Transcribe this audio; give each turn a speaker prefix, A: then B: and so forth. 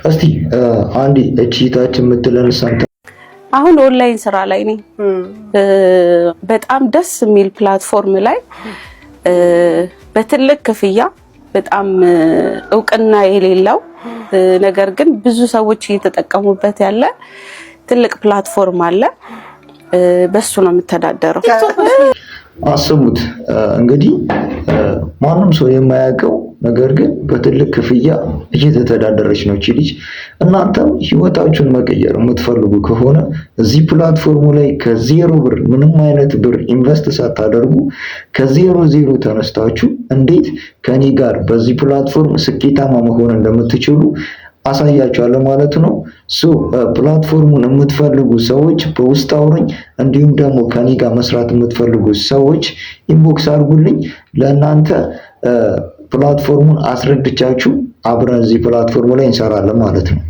A: እስቲ አንዴ እቺታችን የምትለን ሰምተን
B: አሁን ኦንላይን ስራ ላይ ነኝ። በጣም ደስ የሚል platform ላይ በትልቅ ክፍያ፣ በጣም እውቅና የሌለው ነገር ግን ብዙ ሰዎች እየተጠቀሙበት ያለ ትልቅ platform አለ። በሱ ነው የምተዳደረው።
A: አስቡት እንግዲህ፣ ማንም ሰው የማያውቀው ነገር ግን በትልቅ ክፍያ እየተተዳደረች ነው እቺ ልጅ። እናንተም ህይወታችሁን መቀየር የምትፈልጉ ከሆነ እዚህ platform ኡ ላይ ከዜሮ ብር፣ ምንም አይነት ብር invest ሳታደርጉ፣ ከዜሮ ዜሮ ተነስታችሁ እንዴት ከኔ ጋር በዚህ platform ስኬታማ መሆን እንደምትችሉ አሳያችኋለሁ ማለት ነው። So platform ኡን የምትፈልጉ ሰዎች በውስጥ አውሩኝ። እንዲሁም ደግሞ ከኔ ጋር መስራት የምትፈልጉ ሰዎች inbox አድርጉልኝ። ለእናንተ platform ኡን አስረድቻችሁ አብረን እዚህ platform ላይ እንሰራለን ማለት ነው።